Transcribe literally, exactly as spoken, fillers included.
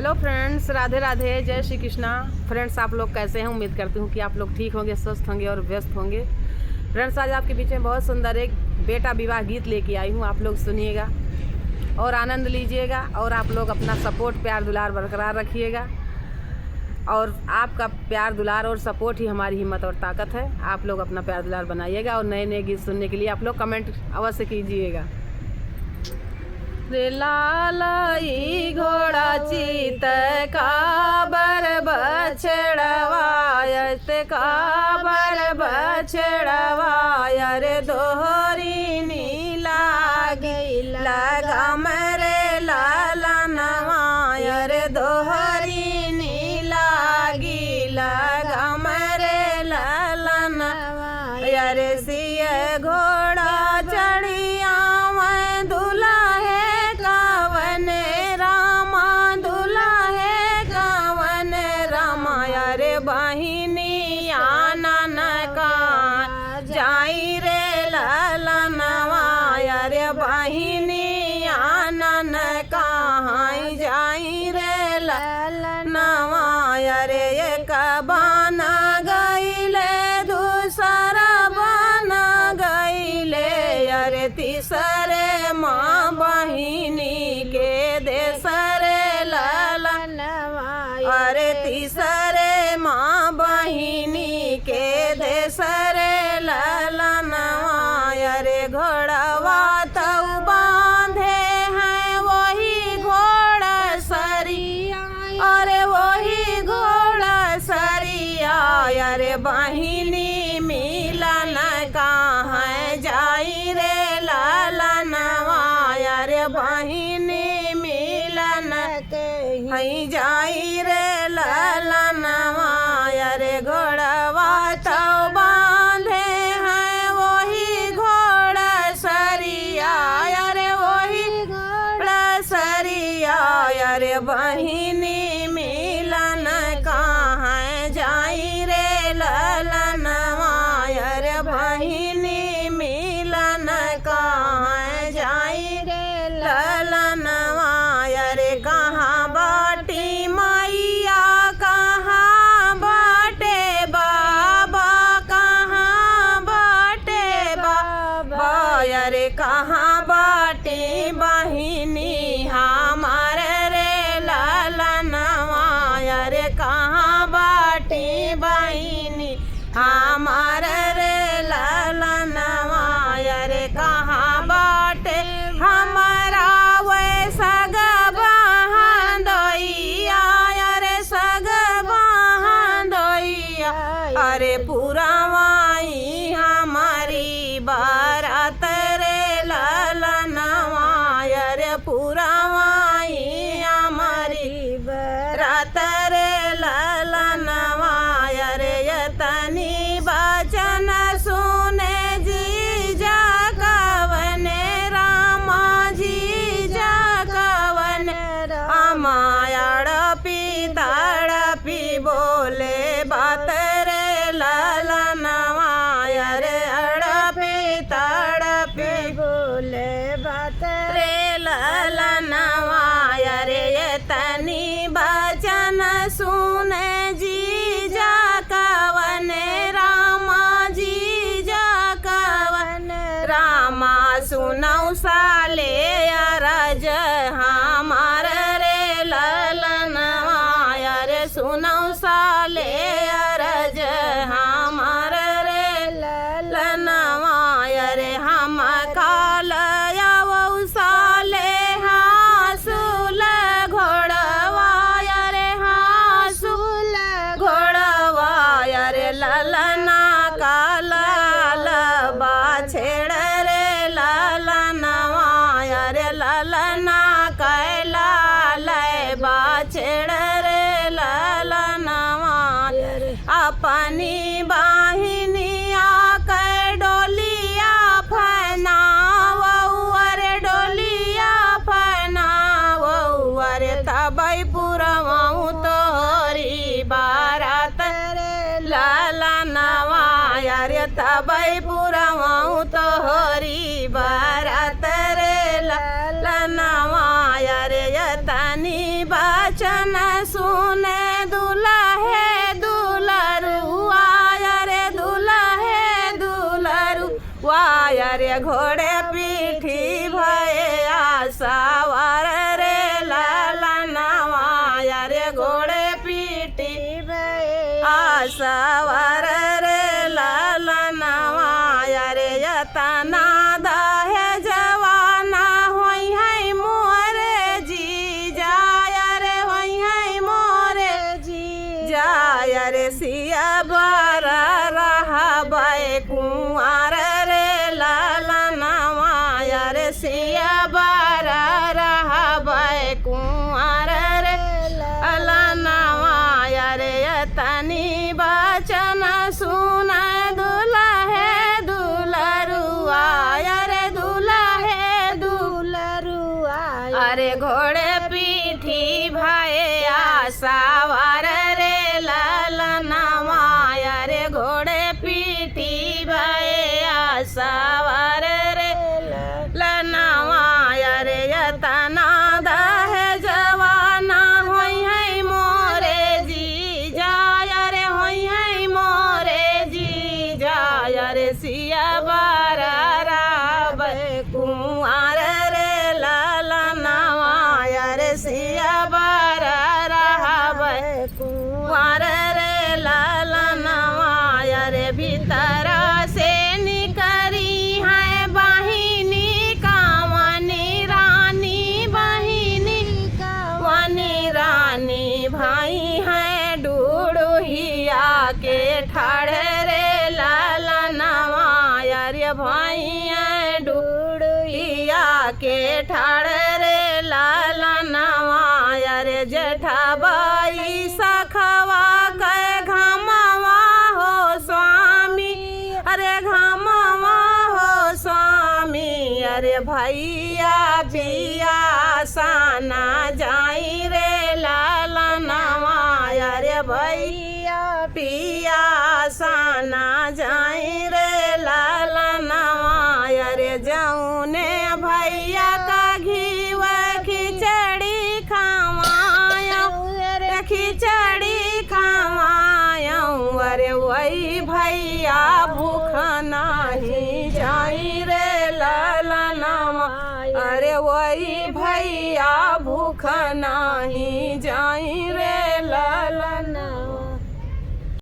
Hello friends, राधे राधे, जय श्री कृष्णा। Friends, आप लोग कैसे हैं? उम्मीद करती हूँ कि आप लोग ठीक होंगे, स्वस्थ होंगे और व्यस्त होंगे। Friends, आज आपके बीच में बहुत सुंदर एक बेटा विवाह गीत लेके आई हूँ, आप लोग सुनिएगा और आनंद लीजिएगा और आप लोग अपना support, प्यार दुलार बरकरार रखिएगा। और आपका प्यार दुलार और support ही हमारी हिम्मत और ताकत है। आप लोग अपना प्यार दुलार बनाइएगा और नए नए गीत सुनने के लिए आप लोग comment अवश्य कीजिएगा। रे लाल ई घोड़ा चित काबर बछड़वा, चित काबर बछड़वा, अरे दोहरी नी लागी लगाम रे ललनवा, अरे दोहरी नी लागी लगाम रे ललनवा। अरे सिय घोड़ा चढ़ियावै दुलहे कवन रामा, दुलहे कवन रामा। अरे बहिनी आनन कहाँ जाई रे ललनवा, अरे बहिनी आनन कहाँ जाई रे ललनवा। अरे एक बान्ह गइले, दूसर बान्ह गइले, अरे तीसरे माँ बहिनी के देसरे ललनवा। अरे तीसरे माँ बहिनी के देसरे ललनवा। अरे घोड़वा तउ बाँधे हैं वही घोड़सरिया, अरे वही घोड़सरिया। अरे बहिनी मिलन कहाँ जाई रे ललनवा, अरे बहिनी मिलन कहीं जाई रे ललनवा। अरे घोड़वा तउ बाँधे हैं वही घोड़सरिया, अरे वही घोड़सरिया। अरे बहिनी मिलन कहाँ जाई रे ललनवा, अरे बहिनी मिलन कहाँ जाई रे ललनवा। अरे कहाँ बाटी मैया, कहाँ बाटे बाबा, कहाँ बाटे बाबा। अरे कहाँ बाटी बहिनी हमार रे ललनवा। अरे कहाँ बाटी बहिनी हमार रे ललनवा। अरे कहाँ बाटे हमरा वै सग बहनोइया, अरे सग बहनोइया। अरे पुरवाई हमारी बरात रे ललनवा, अरे पुरवाई हमारी बरात रे ललनवा। अरे यतनी बचन सुने जीजा कवन रामा, जीजा कवन रामा। अड़पी तड़पी बोले बात रे ललनवा, अरे अड़पी तड़पी बोले बात रे ललनवा। अरे यतनी बचन सुने जीजा कवन रामा, जीजा कवन रामा। सुनौ साले अरज हमार रे ललनवा, अरे सुनौ साले अरज हमार रे ललनवा। अरे हम काल अवौ साले हाँसुल घोड़वा, अरे हाँसुल घोड़वा। अरे ललना का लाल बाछेड़ रे ललनवा, अरे ललना कै लाल बाछेड़ रे ललनवा। अरे अपनी बहिनिया कै डोलिया फनावौ, अरे डोलिया फनावौ। अरे तबै पुरवौ तोहरी बरात रे ललनवा, अरे तबै पुरवौ तोहरी बरात रे ललनवा। अरे यतनी बा बचन सुने दुलहे दुलरुआ, अरे दुलहे दुलरुआ, अरे घोड़े पीठी भए आसवार रे ललनवा, अरे घोड़े पीठी भए आसवार रे ललनवा, अरे यतना दहेजवा ना होइहैं मोरे जीजा, अरे होइहैं मोरे जीजा, अरे सिया बर रहबै कुंवर रे ललनवा, अरे सिया बर रहबै कुंवर रे ललनवा, अरे यतनी बचन सुन दुलहे दुलरुआ, अरे दुलहे दुलरुआ, अरे घोड़े पीठी भए आसवार रे ललनवा, अरे घोड़े पीठी भए आसवार रे ललनवा, अरे यतना दहेजवा ना होइहैं मोरे जीजा, अरे होइहैं मोरे जीजा, अरे सिया बर रहबै कुंवर रे ललनवा, अरे सिया बर रहबै कुंवर रे ललनवा, अरे भीतर से निकरिहैं बहिनी कवनी रानी, बहिनी कवनी रानी, भइहैं डुड़ुहिया के ठाढ़ रे ललनवा, अरे भइहैं डुड़ुहिया के ठाढ़ रे ललनवा, अरे जेठबई सखवा कै घमवा हो स्वामी, अरे घमवा हो स्वामी, अरे भइया पियासा ना जाई रे ललनवा, अरे भइया पियासा ना जाई रे ललनवा, अरे जउने भइया का घीव खिचड़ी खवायौं, अरे खिचड़ी खवायौं, अरे वही भइया भूख नाही जाई रे ललनवा, अरे वही भइया भूख नाही जाई